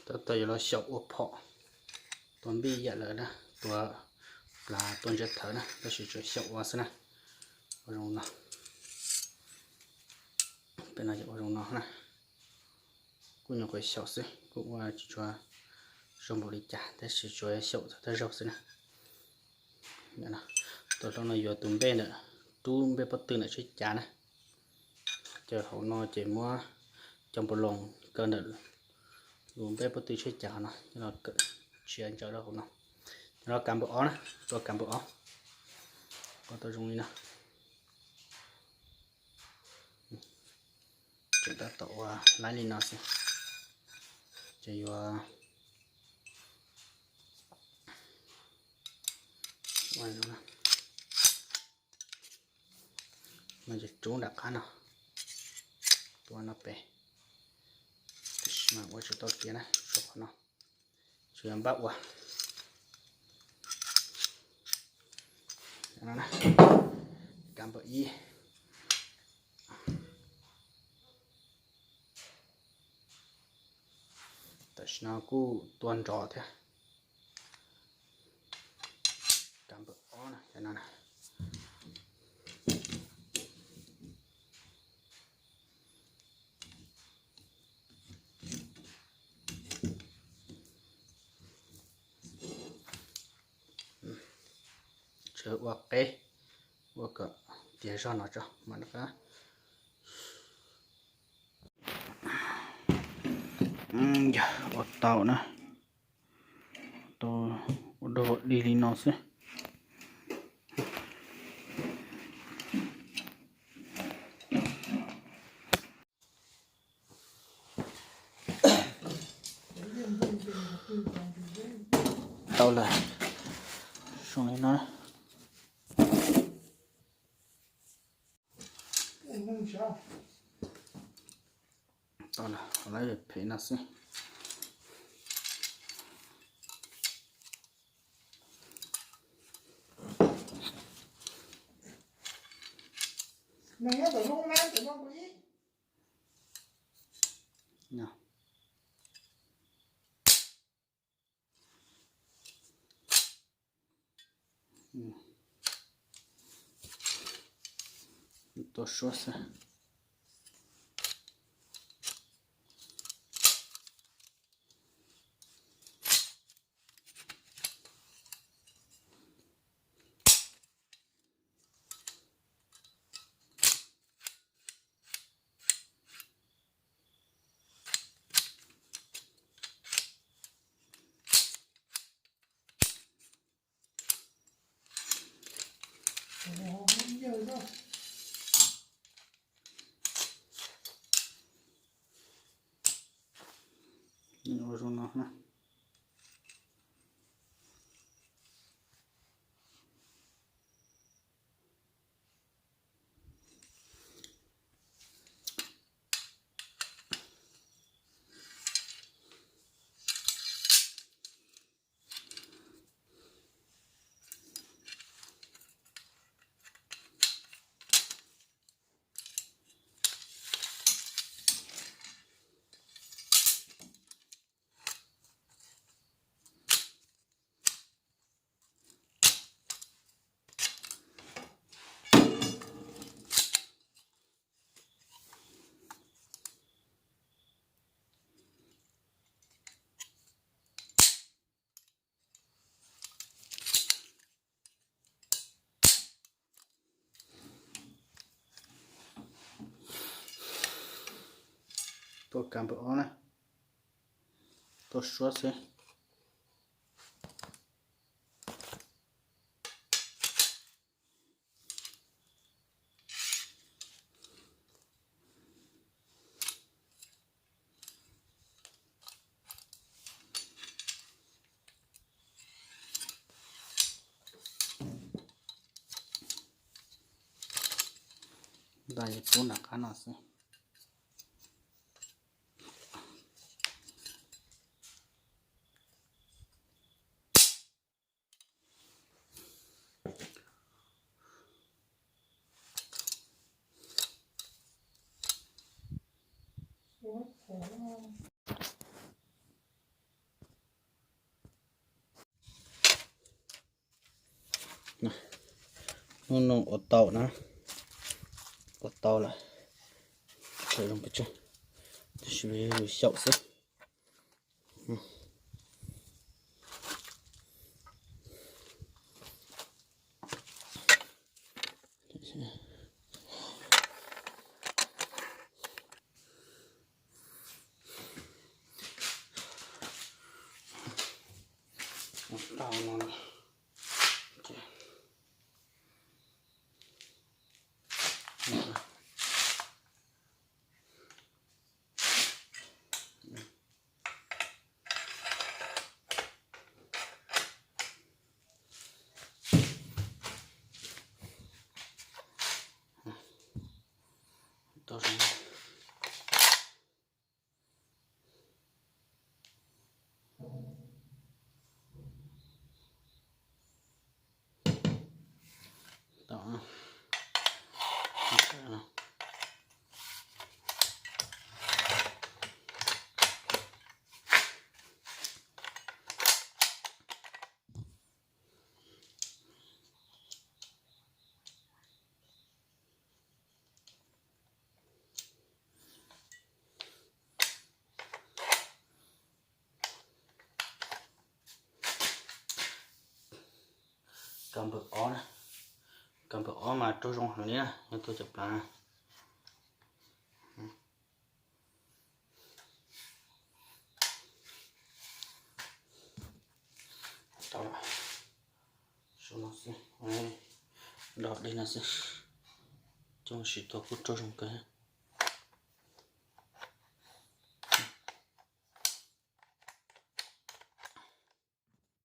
Tab tom yuav los xyaum ua phom, tua npij yam lawm na, tua plav tua ntsiav thawv na, tab sis tsuas xyaum ua xwb na. Ua zoo no, peb no ces ua zoo no na. Kuj nyuam qhuav xyaum xwb, kuj ua tsis tshua zoo npaum li cas, tab sis tsuas xyaum txog thawj zaug xwb na. Tus hlob no yuav tus npej ntawm, rub npej pob tw ntawm tsheb cav na. Ces hauv no ces muab cov npau loos kaw ntawm lub npej pob tw tsheb cav hauv no coj los tsia ntsaws rau hauv no. Cov no kav npawb ob na, tua kav npawb ob, ua tau zoo li no. Tseem tab tom ua laib li no xwb, ces yuav ua no, no ces rub nram qab no, tua no pem, tiam sis mas ua tsis tau tiav na, tshuav qhov no, tsuas yog npaj ua. Kav npawb ib. Tam sim no kuj tua nrov thiab. Kav npawb ob no, cov no na. Tseem ua qeb, ua kom tiav zog no tso mas rov qab. Yog ua tau na, tau ua dog ua dig li no xwb. Tau lawm, zoo li no. Tau lawm, lawv phem no xwb. Tua suab xwb. Ua zoo no na. Tua kav npawb ob na, tua suab xwb. Ntaj pub nram qab no xwb. Hnub no ua tau na, ua tau lawm, tseem zoo pes tsawg, tab sis yog xyaum xwb. Kab npawb ob na, kab npawb ob mas raug zoo heev li na, yog tuaj cov plav na. Tau lawm, no xwb, do dej no xwb, coj mus siv tau kuj raug zoo kawg.